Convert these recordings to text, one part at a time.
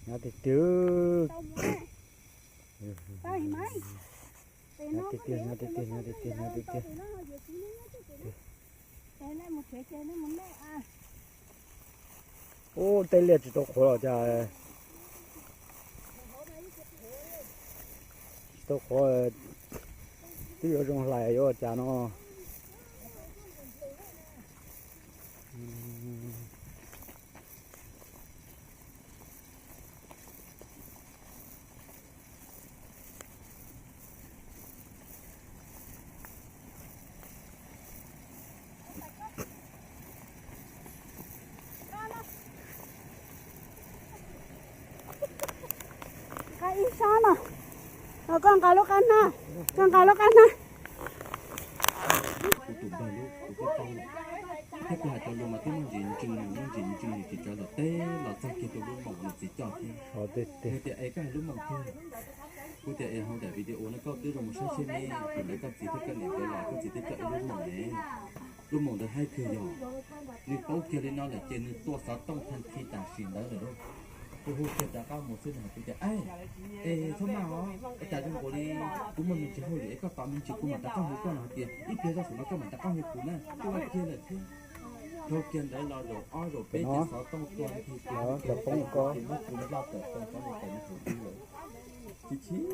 Nyob tiag tiag, nyob tiag tiag, nyob tiag tiag, nyob tiag tiag, nyob tiag tiag. Ub, tej liaj tsis tau qhuav los cas. Tsis tau qhuav, twb yuav zoo hlais yuav ua cas no. Nqa ib sab no, koj nqa lub qab hnab, koj nqa lub qab hnab. Kuv tus npawg lub, kuv kuj tau, thiab kuv hais tau lus mas twb muaj ntsis ntseeg, muaj ntsis ntseeg tsis tsawv ntawm teb los txog kiag rau lub moos nws txiv coj thiab. Nws tias es koj hais lub moos twg? Kuv tias es hauv daim video no koj twb zoo mus saib seb ne, kuv ntawd koj txiv thiab koj niam nkawd los koj txiv twb coj ib lub moos ne. Lub moos ntawd haib kawg yog nws paub kiag li no lawm ces nws tua xov tooj tag nrho tam sim ntawd lawm lauj. Kuv hu kiag rov qab mus xwb nws hais kuv tias, es txhob maj os, ua cas zoo nkaus li kuv muaj me ntsis hauj lwm es koj tos me ntsis kuv mam rov qab hu koj no hais tias ib pliag zoj xwm no koj mam rov qab hu kuv na, kuj ua kiag lawm thiab. Dhau kiag ntawd los zaum ob zaum peb ces xov tooj tua nthi tus tus tus tus tus mus kuv nplooj tawm tau qhov mus tau me thaum twg lawm. Tsis tsis,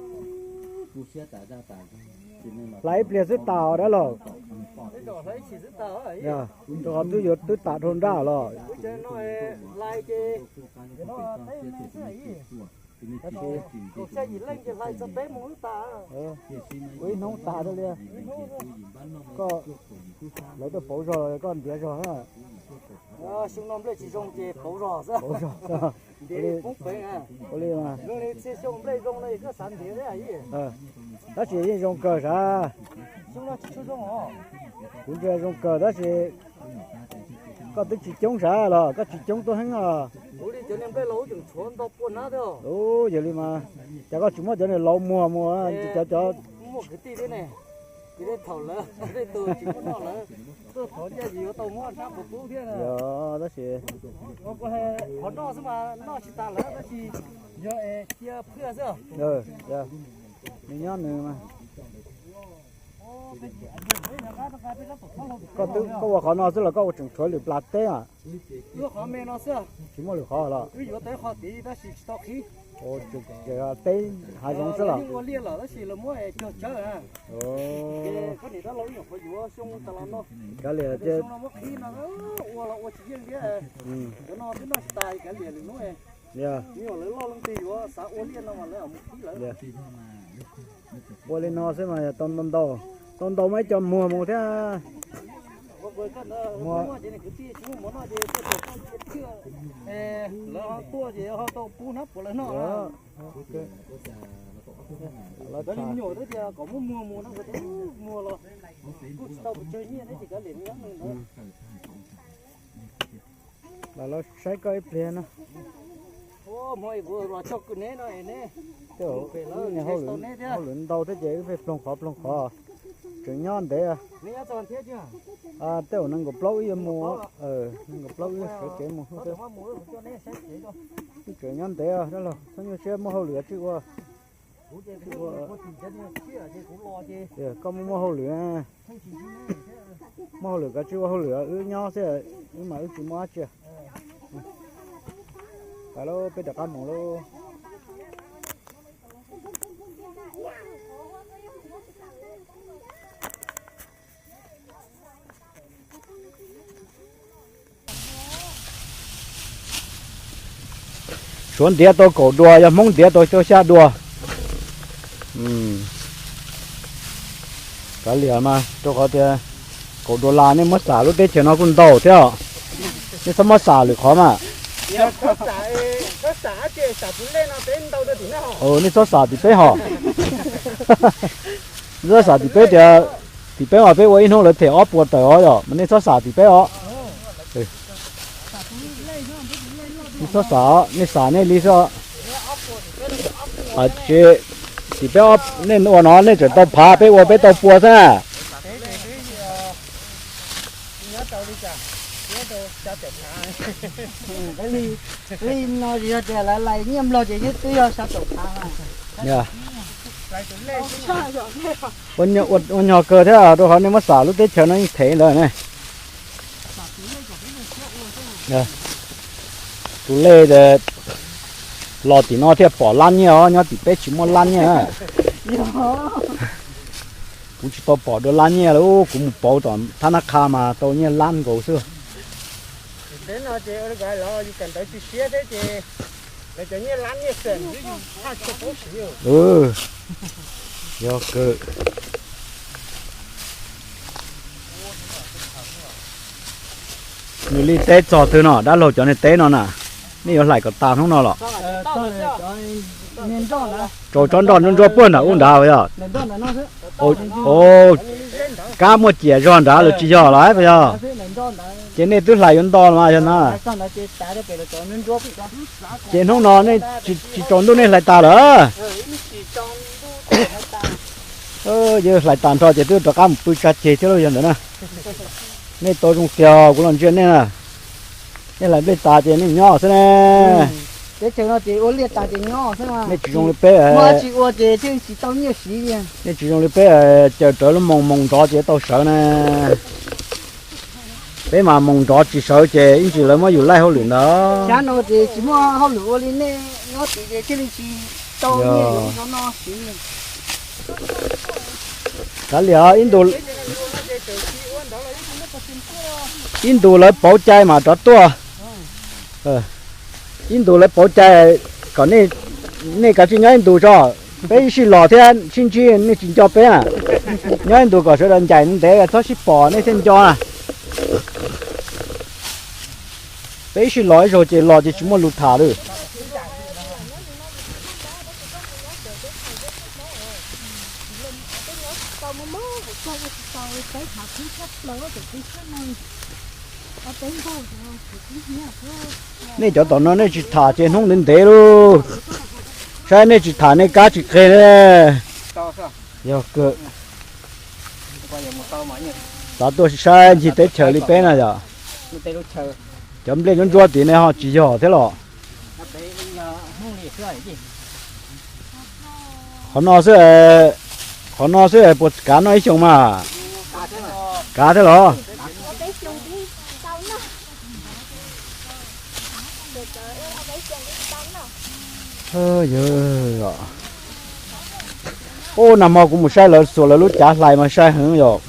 kuv siab tas zaj tas zog. Hlais ib pliag xwb tas os dab laug. Rau qhov twb yuav twb tas dhau nraj los. Ua ib hnub tas li. Koj, lawv tuaj pauv zog los koj ntiav zog na? Xyoo no nplej tsis zoo ces pauv zog xwb. Pauv zog xwb. Ua li mas. Txhia xyoo nplej zoo no koj xav ntiav thiab. Tab sis yeej zoo kawg sav. Kuv ntsia zoo kawg tab sis koj twb tsis coob sav los koj tsis coob tuaj heev os. Ub, yog li mas, cas koj tsis muab cov niag laus muag mus, cov cov Yog, tab sis qhov noj xwb mas noj tsis tas lawm, tab sis yog es cia phwj xwb. Nws nyob nws mas. Koj ua qhov no xwb los koj ua tseem tshuav lwm plas teb a? Ua qhov me no xwb. Tsis muaj lwm qhov los? Wb yuav tau qhov tid tab sis tsis tau qhib. Teb hav zoov xwb los? Ua liaj lawm tab sis lawv muab cog tsawb na. Ces koj niam dab laug ib nyuam qhuav yuav xyoo tas los no. Kav liam, xyoo no muab qhib no ua los ua tsis yeej thiab. Cov no twb noj tsis tas kav liam lwm hnub. Me nyuam lawv loj leej twg yuav xav ua liaj no mas lawv mus qhib lawm. Ua li no xwb mas yog tau ntau ntau, tau ntau mas ib co muag mus thiab. Lawv ho tuaj ces ho tau pub hnab puav lawv noj. Lawv li me nyuam twb tias kom muab muag mus no nkawd twb muag los kuj tsis tau pes tsawg nyiaj thiab ces kav liam nyob ntawd. Los los saib koj ib pliag no. Hauj lwm, hauj lwm ntau thiab ces wb pheej ploog qhov ploog qhov, tseem nyob ntev. Tej zaum nees nkaum plaub wb yuav mus, nees nkaum plaub wb sawv kev mus. Wb tseem nyob ntev dab laug, txhob nyuaj siab, muaj hauj lwm tsij ua. Koj muaj muaj hauj lwm, muaj hauj lwm koj tsij ua hauj lwm, wb nyob xwb, wb mas wb tsis muaj dab tsi. Pab lauj, peb rov qab mus lauj. Suav ntiav tau kaum dua, yog Hmoob ntiav tau xya dua. Kav liam mas, rau qhov tias kaum dua las nej muab xam lub teb chaws no kuj ntau thiab os. Nej txhob muab xam lwm qhov mas. Nej txhob xam tim peb hos. Nej txhob xam tim peb tias, tim peb mas peb ua ib hnub lawv them ob puas tawm os yom, mas nej txhob xam tim peb os. Nej txhob xam, nej xam nej li xwb. Tim peb, nej ua no nej tseem tau phav, peb ua peb tau pua xwb na. Li no yog tias lawv lais nyiaj Nplog ces yeej twb yog sab tom qab. Ua nyuag kawg thiab rau qhov nej muab xam lub teb chaws no yeej thev ntawd ne. Tus lej los tim no thiaj pom lab nyiaj os, nyob tim peb tsis muaj lab nyiaj. Kuv tsis tau pom dua lab nyiaj li, kuv mus pauv tom thab nab qha mas tau nyiaj lab nkaus xwb. Yog kawg. Nws li teb txog twg no, dab laug cov niag teb no na, nej yuav hlais kom tas hnub no los? Tsaus tsob nroj ntsuab ntsuab puag nram ub nrad yog? Kab muaj ciam zog nrad los tsis yog los puas yog? Ces nej twb hlais yuav nto los mas yog na. Ces hnub no nej tsis tsaus ntuj nej hlais tas lawm. Yog hlais tas nrho ces twb rov qab mus pw tsa ceg thiab lauj yog ntawd na. Nej tau zoo tiag kuv los ntsia nej na. Nej hlais nplej tas ces nej nyob xwb ne. Nej tsis zoo li peb, nej tsis zoo li peb, caws rawv lub moos moos nrov ces tau sawv na. Peb mas moos nrov tsis sawv ces ib ntsis lawv muab yus laij hauj lwm ntawd. Kav liam, ib ntus lawv pauv cai mas rov tuaj. Ib ntus lawv pauv cai kom nej kav tsij nyob ib ntus tso. Peb ib sij los thiab sib ntsib nej tsis nco peb na. Nyob ib ntus kom sawv daws ncaim ntev txhob sib pom nej thiaj nco na. Peb ib sij los ib zaug ces los ces tsis muaj lus tham lawm. Nej cov tom no nej tsis tham ces hnub ntev ntev lauj. Saib nej tsis tham nej kab tsis qeg ne. Yog kawg. Xav tuaj saib ncig teb chaws li peb na yog. Cov nplej ntsuab ntsuab tid nej ho tsis yog thiab los? Qhov no xwb, qhov no xwb puas kav noj ib xyoos mas? Kav thiab los? Ub, nag hmo kuv mus saib lawv xuas lawv lub cav hlais mas sai heev yog.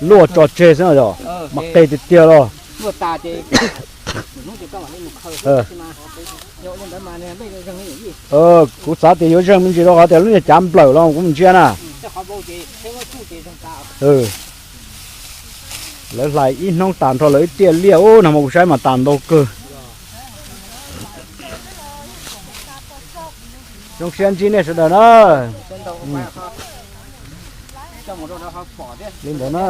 Luaj tso tseg xwb no yog, mas qeg tiag tiag los. Kuv xav tias yuav zeeg me ntsis rau qhov tias lub niag cav nplawm los kuv mus ntsia na. Lawv hlais ib hnub tas nrho lawv ib tiaj liaj ub, nag hmo kuv saib mas tas ntau kawg. Zoo siab ntsib nej sawv daws na. Li ntawd na.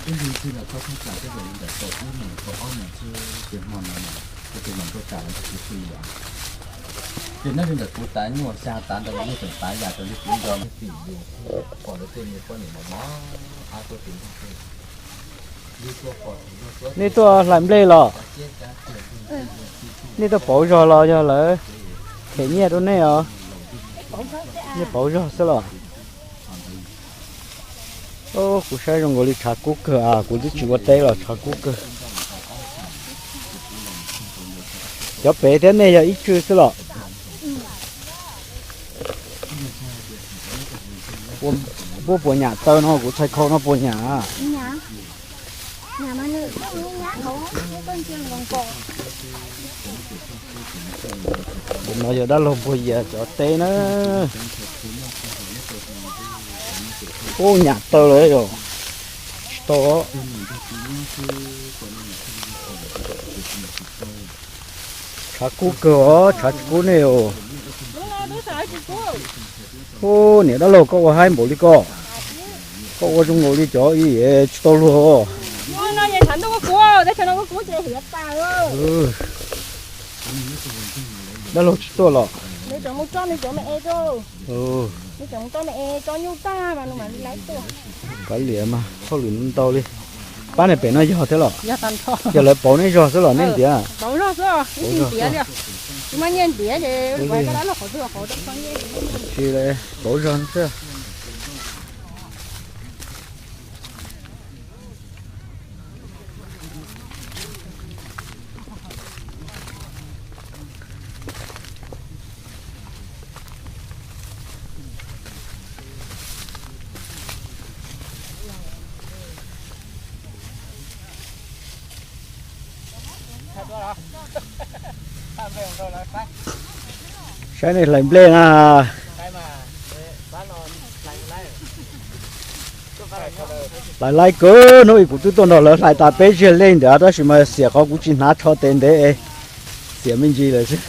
Ib ntsis los tau thaj tsam tej zaum li ntawm kaum ib moos kaum ob moos xwb ces hmo no ces tus maum npua tsam los ntawm kuv pw os. Ces nyob li ntawm kuv tav nyuag xya tav ntawd los yeej tseem tav yam raws li kuv nco me tim yus pom lawv tej me poj niam mos mos ab tuaj tus nrog tej. Nej tuaj hlais nplej los? Nej tuaj pauv zog los yog lawv them nyiaj rau nej os? Nej pauv zog xwb los? Kuv saib zoo nkaus li tshav kub kawg a, kuv twb tsis ua teb los tshav kub kawg. Cov pem thiab nej yog ib tswv xwb los? Puab puas nyam taw no, kuv txhais khau no puas nyam? Tus no yog dab laug Npuag Yias cov teb na. Ub, nyam taw lawm yog tsis tau. Tshav kub kawg os, tshav tsis kub nej os. Ub, niam dab laug koj ua haib npaum li ko, koj ua zoo nkaus li cov i tsis tau luag. Dab laug tsis tuaj los? Kav liam mas hauj lwm ntau li. Pab nej pem no yog thiab los? Yog lawv pauv neb zog xwb los neb ntiav? Tsis, pauv zog xwb. Saib nej hlais nplej na. Hlais laib kawg, hnub ib kuv twb tuaj nrog lawv hlais tas peb ziag lej ntawd tab sis mas xiam qhov kuv tsis hnav tsho tes ntev, xiam me ntsis lawm xwb.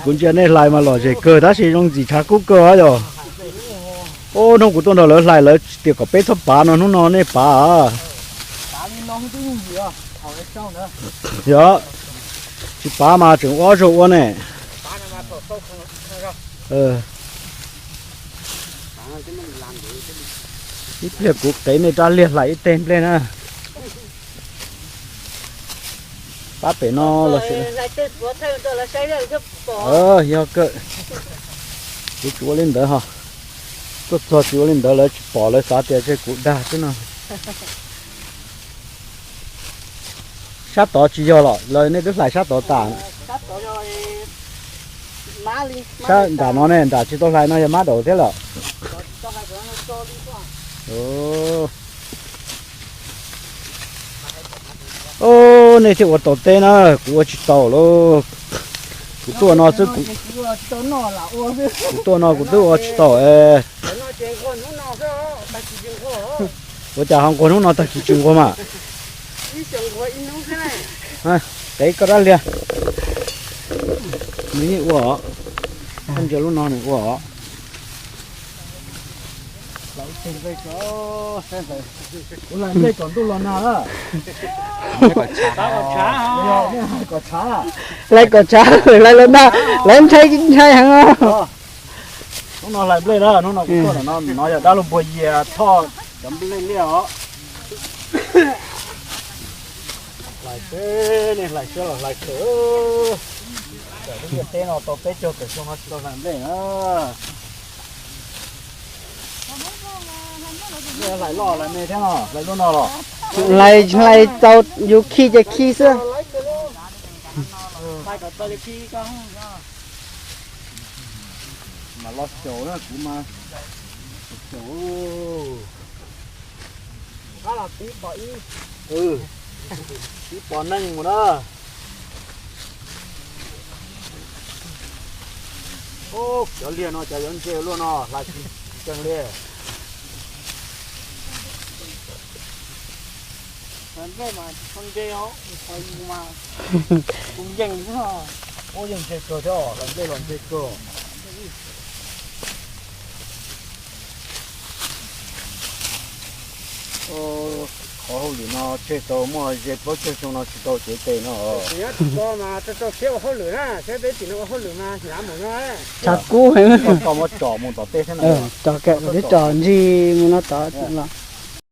Kuv ntsia nej hlais mas lom zem kawg tab sis zoo ntxim tshav kub kawg yog. Ub, hnub kuv tuaj nrog lawv hlais lawv tias kom peb txhob pav no, hnub no nej pav. Yog, tsis pav mas tseem ua ob zaug ua ne. Ib pliag kuv qev nej rab liag hlais ib teg nplej na. Pab pem no los sis, yog kawg. Kuv tsis ua li ntawd ho. Tuaj txog tsis ua li ntawd lawv tsis pom lawv xav tias tseg kuv dag xwb no. Sab tod tsis yog los lawv, nej twb hlais sab tod tas? Sab nram no ne, nram tsis tau hlais no yog mab daum thiab lawm. Nej thiaj ua tau teb na, kuv ua tsis tau lauj. Kuv tuaj no xwb, kuv tuaj no kuv twb ua tsis tau. Ua cas ho nquag hnub no tag kis tsis nquag mas? Qev koj rab liag. Nws yeej ua os. Koj ntsia lub no nws ua os. Kuv hlais nplej kom ntuj los nag lawm. Hlais kom tshav, hlais los nag, lawv ntshai ntshai heev os. Hnub no hlais nplej na, hnub no kuv tuaj no, no yog dab laug Npuag Yias Thoj cov nplej liaj os. Hlais seb, nej hlais seb los hlais kawg. Teb no tau peb caug tawm xyoo no tsis tau hlais nplej na. Hlais loj hlais me thiab no, hlais lub no los? Hlais, hlais tau yus khi ces khi xwb. Mas los xyaum na, kuv mas xyaum. Ib pom neeg mus na. Cov liag no cov yuav ntse luaj no hlais tsis tsees li. Ua yeej ntse kawg thiab, hlais nplej los ntse kawg. Qhov hauj lwm no tseg tau muaj ze plaub caug xyoo no tsis tau cev tes no. Tshav kub heev. Koj muab tsom mus tom tej thiab no. Tsom kawm, tsom ntsig mus no tod los.